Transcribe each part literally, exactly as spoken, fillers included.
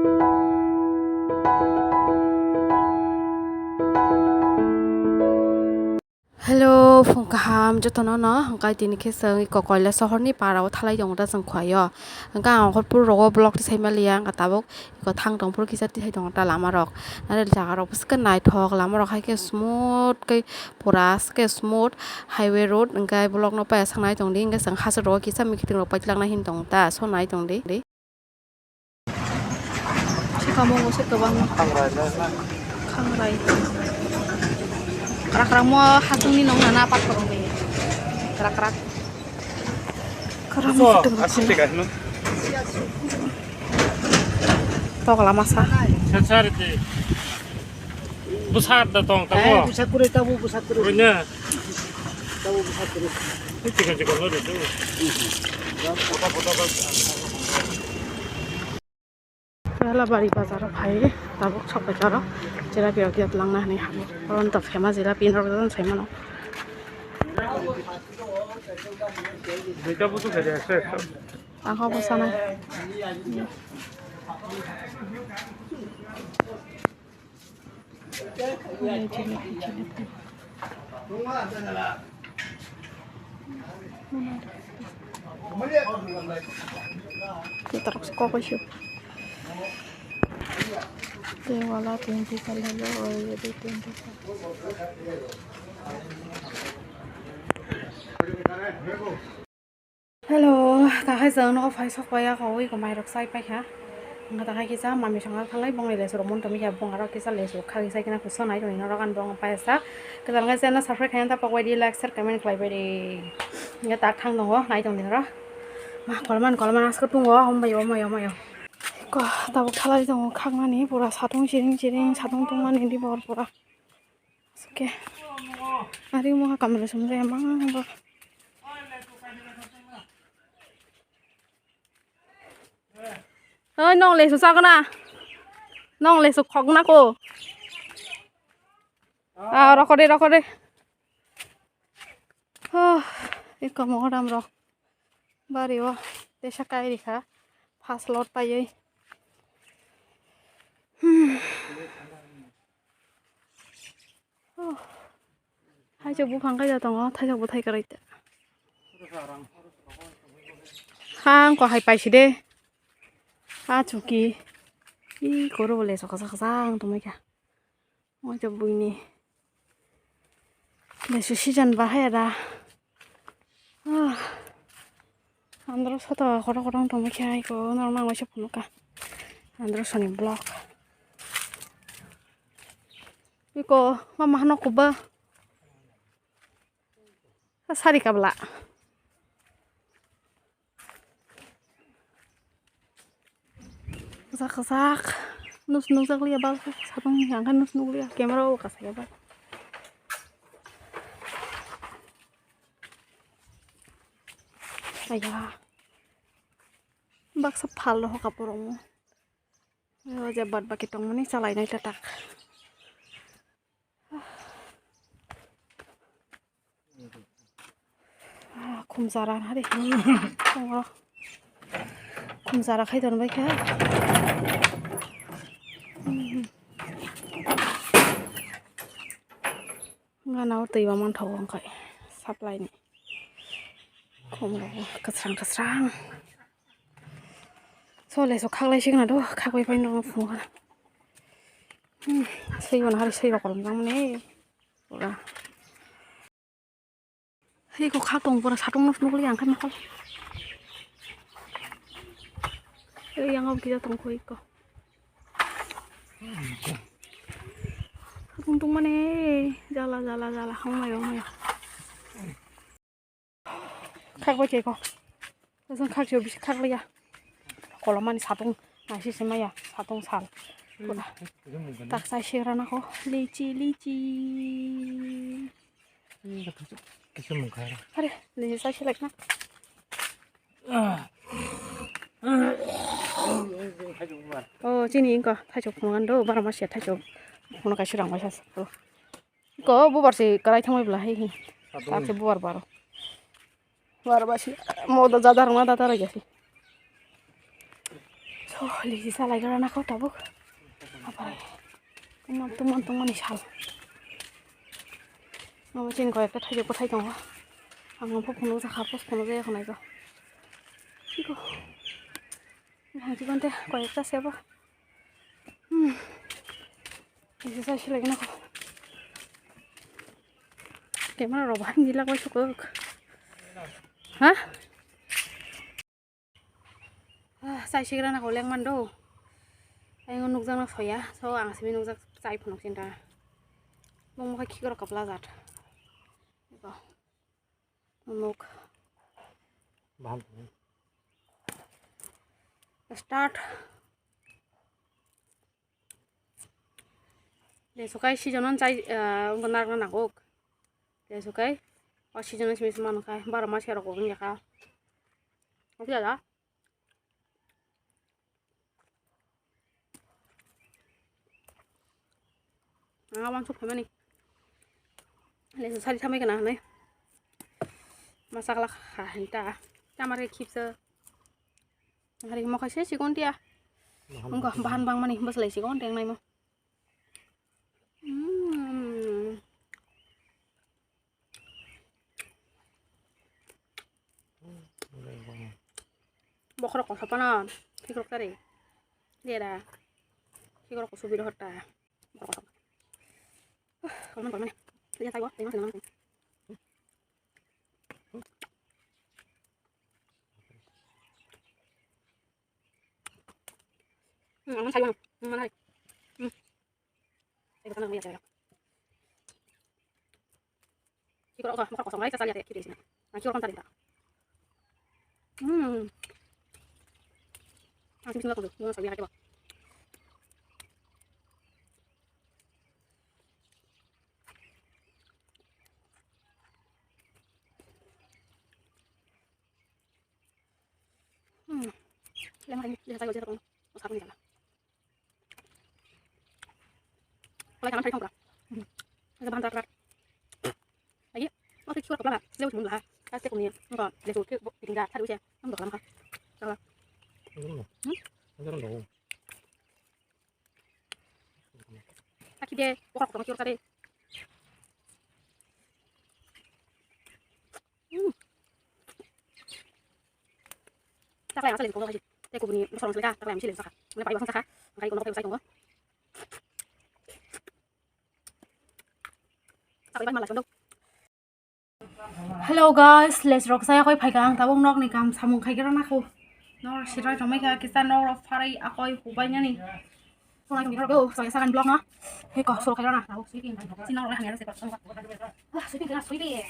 Hello, phung kaham jotono no, hwnkhe tini khe chwng iko Koilashahar ni para o thalai tongo ta chwng khuaio. Hwnkhe ang hor puro rogo vlog tisai maliya, hwnkhe tabuk iko thang tong phuru kisa tisai tongo ta lama rok. Nare jaga rok bwswk khe naithok, lama rok hai khe smooth khe pura khe smooth highway road, hwnkhe vlog no paiya sangnai tongdi, hwnkhe chwng hachal rogo kisa meeting rok paitwlangna hin tongo ta, sonai tongdi. Sikamo mo se kwbangma. Khangrai le na. Khangrai. Krak krak mo hasungni nong nana pathor ni. Krak krak. Krak mo se kwbangma. Asik tiga hino. Tokla masa. Sesar ti. Busat da tong tamo. Busat kure tabu busat kure. Kure na. Tabu busat kure. Ni tiga tiga lo de tu. Hala bari bazar o phai tabuk sok bai jaro jelabi rok yak langna hinwi habo. Oro wngkha famous jelabi norok jani sai mano. Duita busu khe de ekso ekso. Ang hobo sanai. Tarok se kokoi se. Tei wala twenty ka lalo, already twenty ka. Hello, takhai chwng nogo phai sok paiya kho, ui kho mairok chai paikha. Wngkha takhai kisa mami songha thanglai bongni lesu rok mon tongwi kha, bong aro kisa lesu khagwi chai khe na kuso nai tongwi norok ani bong paisa. Kwtal khe channel subscribe khaina ta pokbai di, like, share, comment khlai bai di. Wngkha ta thang tongo, nai tongdi norok. Ma kolman kolman asko tungo, hom bai omo omo yo. Ko tabuk khalai tongo khaknani pura satung siring siring satung tungmani di bor pura. Oke. Ari mo kamera sumre mang ba. Oi nong lesu sagna. Nong lesu khogna ko. Ah, rokode rokode. Oh, iko mo dam rok. Bari o tesa kai rikha. First load paiwi. Hmm. Oh. Thaisok buphang kaisa tongo, thaisok bo thai kwrwi ta. Hang ko hai paisi de. Ha chuki. I koro bo leso kasa kasa ang tongmai kha. Oito buini lesu season bahai ada. Ah. Andro soto kotor kotor tongmai kha iko norok nang waisa phunukha. Andro soni block. Iko mama hano kuba. Sari kabla. Kajak kajak. Nus nukjak liya bal. Satung yang kan nus nukliya. Camera o kasaya bal. Aya. Baksa phal rok kapor omo. O je bad baki tongmani chalai nai ta tak. Ah, khum jara hari. Tongo. Khum jara khai ton bai kha. Gana o twi ba manthogo wngkha supply ni. Khum rok kwsrang kwsrang. Sole so khaklai signa do, khaklai pai no phunukha. Hmm, swi wana hari swi rok kolom jang mani. Pura. Hei ko khak tong pura satung no phunukli ang khe mokol. Hei yang ob kisa tong khoi ko. Satung tong mani jala jala jala hong mayo mayo. Khak bai khe ko. Aswng khak se bisi khak liya. Kolomani satung naisi se maya satung sal. Pura. Tak sai se rana ko lichi lichi. Kisa mungkha. Are lichi sai se lekna. Oh chini ingko thaichuk phungan do bara masiya thaichuk. Phunukha sirang bai sa. Ko bubar se karai thangbai bwla hai hi. Satung. Tak se bubar baro. Bubar ba se modo jadar ma dadar ya se. To, liji salai gra na kho tabuk. Apai. Tungman, tungman, tungmani sal. Abo chini koi ekta thaijak bwthai tongo. Ang bo phunuk jakha, post phunuk jaya khwnai ko. Chiko. Ang chikon te koi ekta sebo. Hmm. Liji sai silai na kho. Camera rok bahai ni lak bai sukuk. Ha? Ah, chai sigrana kho lengman do. Ayung nukjakna soya, so ang simi nukjak chai phunuk sinta. Mung mokhe khikrok kwpla jat. Eko. Nuk. Baham. Start. Lesu kai season on chai, ah, wngkha narwkna nangkuk. Lesu kai o season on simi se mankha, baro mas khe rok wngya kha. Oke da. Ang abang sup khamani. Lesu sari thamai kana hanai. Masak lak ha hinta. Tamar ke khipsa. Hari mo kaisa sikon dia. Bahan Engko bahan bangmani bwslai sikon teng naimo. Hmm. Bokhorok kosophano khikrok tari. Dera. Khikrok kosophiro hotta. Bokhorok kosophano. Kolmani, kolmani. Iya, taibo, taibo, taibo. Hmm, ang saibo, hmm, mana hari. Hmm. Taibo, taibo, taibo. Khikrok, oh, bokhorok kosong, ai, sasali ate, khikrok sini. Nah, khikrok kan tadi tak. Hmm. Ang sini nggak tuh, nggak sabi aja, Pak. Hmm. Yang lain, dia saya aja, Pak. Usah pun jalan. Wala kalam thari thongpra. Asa bahan rat rat. Lagi, oke, kiwar kapla, lewu mun lah. Kaste kuni, engko lewu ke bo piting da, thari usia, engko kalam kha. Salah. Hmm? Aki de, bokhorok kotor kiwar kare. Hmm. Taklai ang salen tongo, tei kubuni bosong salen ka, taklai ang salen saka. Mane pai bosong saka, ang kai kono kai bosai tongo. Taklai ban malai sondo. Hello guys, les rok saya koi phaika ang tabuk nok ni kam samung khai gira nakho. Nor sirai tomai ka kisa nor farai akoi hubai nani. Sonai tong gira go, saya sakan blog na. He ko sol khai na, tabuk sweeping. Sino ro hanya se ko. Ah, sweeping kena sweeping.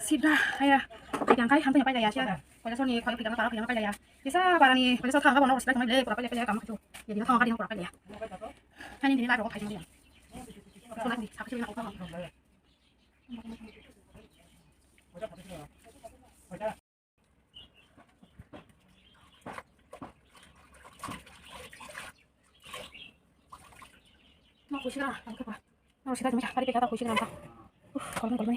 Sida, aya, phaikang kai, hamtang pai ya, sia. Koila soni, koila phaikang, koila phaikang pai ya. Kisa barani, koila sot khang, bono, sida, le, pura pai ya, pai ya, kam khachu. Jadi, khang, kadi, pura pai ya. Hani, dini, la, ro, khai, ya. Sona, di, sakhi, na, ko. Mau kuisik lah, aku apa? Mau sikat macam tadi kita tahu kuisik lah. Uh, kalau kalau ni.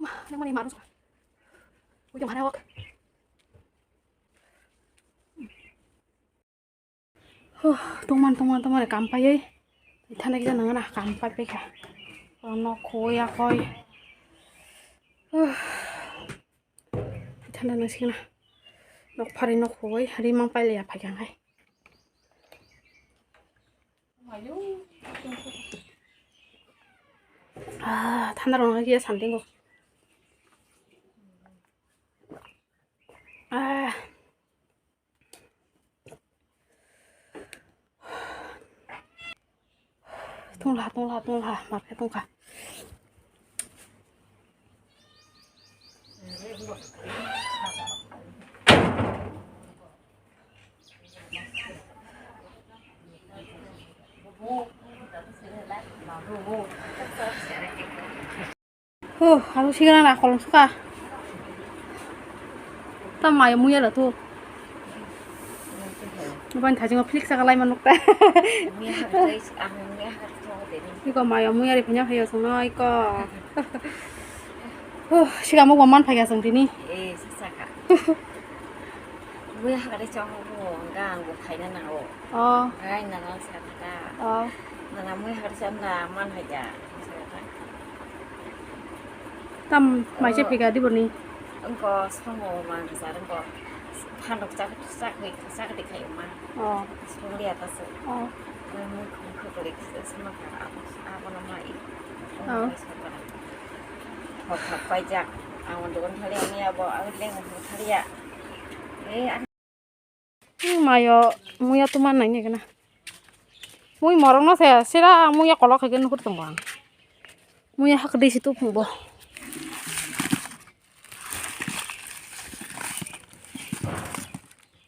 Wah, nang mani marus. Udah mana wak? Huh, tongman tongman tongman kam paiwi. Ithana kisa nangana kam pai paikha. Nok khoi akoi. Huh. Ithana nangsikna. Nok phari nok khoi rimang pailaya phaikha hai. Ah, thanda rok nang khe santingo. Ah. Tungla, tungla, tungla, market tungkha. Huh, aro sigra na kolom suka. Ta mayo muya la tu. Ban thaji ngo flick saka lai manuk ta. Iko mayo muya ri punya hayo sung no iko. Huh, siga mo man phai ga sung tini. Eh, saka. Muya hakari chong ho, ang bo khaina nango. Oh. Ngai nana sakha. Oh. Nana muya hakari chong na man hai ya. Tam mai se Oh. Pega di boni. Engko songo man sa engko. Phandok chak chak hui chak di khai ma. Oh. Song dia ta se. Oh. Nang mui khum khum kali sama ka. Abo na mai. Oh. Hok hok paijak. Ang dogon thali ang ya bo ang leng thali ya. Eh, Mayo muya tuman nai nai gana. Mui morong no se sira muya kolok hai nuhur tongo ang. Muya hak dei si tu phung bo.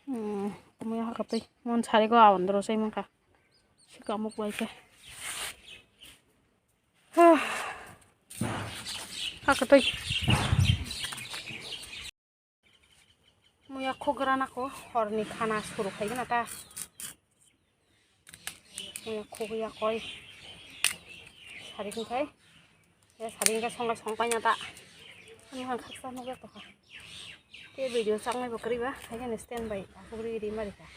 Hmm, muya hak tei mon sari go awan doro sai mangka. Si kamuk bai ke. Hak tei. Muya khugra nako horni khana suru khai gana ta. Muya khugya koi. Sari khai. Ya sari khai song lai song paina ta. Ani han khaksa nugya to kha. Ke video chang nai bo kri ba. Khai gana stand by. Aku ri ri mari ka.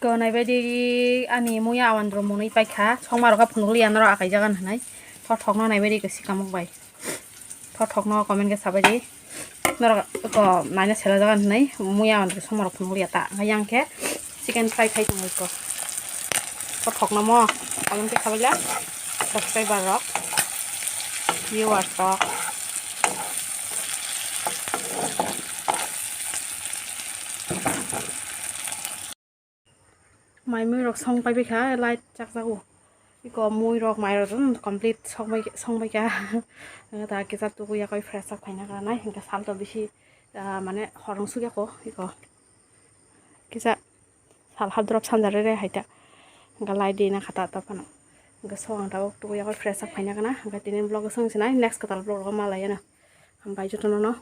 Ko naibaidi ani muya awan rok mwnwi paikha, songma rok phunukliya norok akai jaga hinwi. Thothokno naibaidi ko sikamuk bai. Thothokno comment khe sabaidi. Norok ko naina sela jaga hinwi muya awan rok songma rok phunukliya ta. Yang khe chicken fry khai tongwi ko. Thothokno mo comment khe sabaila subscriber rok, viewers rok. Mai mui rok song pai bikha light chak jago. Iko mui rok mai rok complete song bai song bai kha. Ta kisa tuku ya koi fresh up khaina kana nai hingke sal to bisi mane horong sugya ko iko. Kisa sal hap drop sanja re re hai ta. Hingke light di na khata ta phano. Hingke song ang ta tuku ya koi fresh up khaina kana. Hingke tini vlog song sinai next katal vlog rok malaya na. Hambai jotono no.